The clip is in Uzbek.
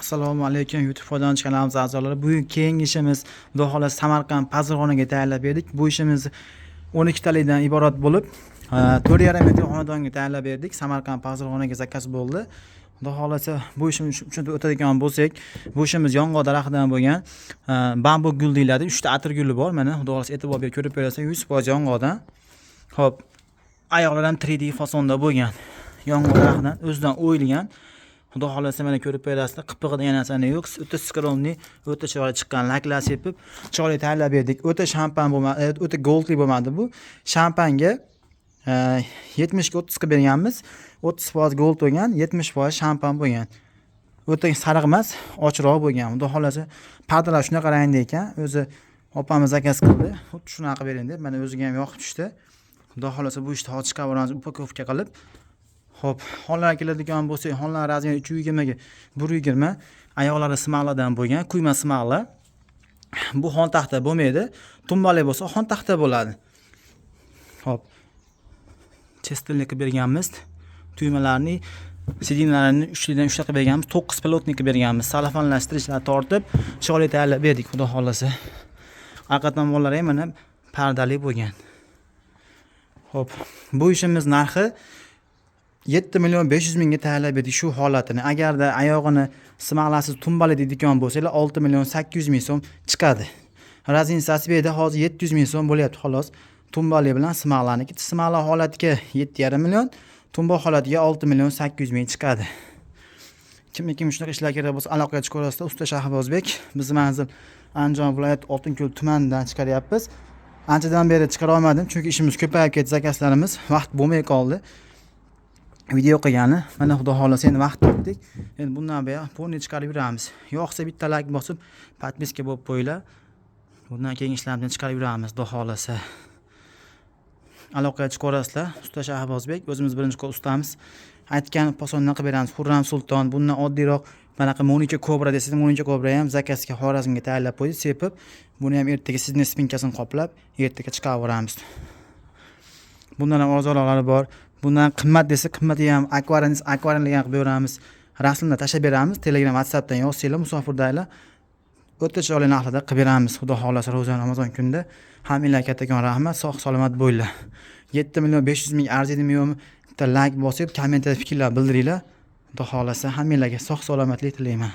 Assalomu alaykum, YouTube foydalanuvchi kanalimiz a'zolari. Bugun keyingi ishimiz, Xudo xohlasa, Samarqand Pazirxonaga tayyorlab berdik. Bu ishimiz 12 talikdan iborat bo'lib, 4,5 metr xonadonga tayyorlab berdik. Samarqand Pazirxonaga zakaz bo'ldi. Xudo xohlasa, bu ishimiz uchun o'tadigan bo'lsak, bu ishimiz yong'oq daraxtidan bo'lgan, bambuk gul deyiladi. 3 ta atir guli bor. Mana, Xudo xohlasa, e'tibor berib ko'rib ko'rasan, 100% yong'oqdan. Xo'p, oyoqlar ham 3D fasonda bo'lgan. Yong'oq daraxtidan o'zidan o'yilgan. Xudo xohlasa, mana, ko'rib ko'rasizlar, qipig'i degan narsani yo'q. O'ta скромный, o'ta chiroyli chiqqan, laklar sepib, chiroyli tayyorlab berdik. O'ta shampan bo'lmadi, o'ta goldli bo'lmadi bu. Shampanga 70 ga 30 qilib berganmiz. 30% gold bo'lgan, 70% shampan bo'lgan. O'ta sariq emas, ochiqroq bo'lgan. Xudo xohlasa, pardalar shunaqa rangda ekan. O'zi opamiz zakaz qildi. Xuddi shunaqa qilib bering deb, mana, o'ziga ham yoqib tushdi. Xudo xohlasa, bu ishni hozir chiqarib yuboramiz упаковка qilib. Xo'p, xonalarga keladigan bo'lsak, xonalar размер i 320 ga 120, oyoqlari smag'lardan bo'lgan, quyma smag'lar. Bu xontaxta bo'lmaydi. Tumbali bo'lsa, xontaxta bo'ladi. Xo'p. Чистильник qilib berganmiz. Tuymalarni, сиденье larini uchlidan uchta qilib berganmiz. 9 плотный qilib berganmiz. Salafanlashtirishlar tortib, chiroyli tayyorlab berdik, Xudo xohlasa. Arqa tomonlari ham, mana, pardali bo'lgan. Xo'p, bu ishimiz narxi 7 million 500 mingga tayyorlab berdik shu holatini. Agarda oyog'ini smag'lasiz tumbali deydigan bo'lsanglar, 6 million 800 ming so'm chiqadi. Разница si bu yerda hozir 700 ming so'm bo'lyapti, xolos. Tumbali bilan smag'laniki. Smag'la holatiga 7,5 million, tumba holatiga 6 million 800 ming chiqadi. Kimga kim shunaqa ishlar kerak bo'lsa, aloqaga chiqaverasizlar. Usta Shahbozbek, bizni manzil Andijon viloyati Oltinko'l tumanidan chiqaryapmiz. Anchadan beri chiqara olmadim, chunki ishimiz ko'payib ketdi, zakazlarimiz, vaqt bo'lmay qoldi video qilgani. Mana, Xudo xohlasa, endi vaqt topdik. Endi bundan buyoq полный chiqarib yuramiz. Yoqsa, bitta layk bosib, подписка bo'lib qo'yinglar. Bundan keyingi ishlarimizni chiqarib yuramiz, Xudo xohlasa. Aloqaga chiqaverasizlar. Usta Shahbozbek, o'zimiz birinchi qo'l ustamiz. Aytgan fasondan qilib beramiz. Hurram Sulton, bundan oddiyroq manaqa Monika Kobra desangiz, Monika Kobra ham zakazga Xorazmga tayyorlab qo'ydik, sepib. Buni ham ertaga sizni спинка sini qoplab, ertaga chiqarib yuboramiz. Bundan ham arzonroqlari bor. Bundan qimmat desa, qimmati ham, akvarin desa, akvarinli ham qilib beramiz. Rasmni tashlab beramiz. Telegram, WhatsAppdan yozsanglar, musofirdagilar, o'ta chiroyli narxlarda qilib beramiz. Xudo xohlasa, ro'za Ramazon kunida. Hammanglarga kattakon rahmat, sog' salomat bo'linglar. 7 million 500 ming arzidimi, yo'qmi? Bitta layk bosib, kommentariyada fikrlar bildiringlar. Xudo xohlasa, hammanglarga sog' salomatlik tilayman.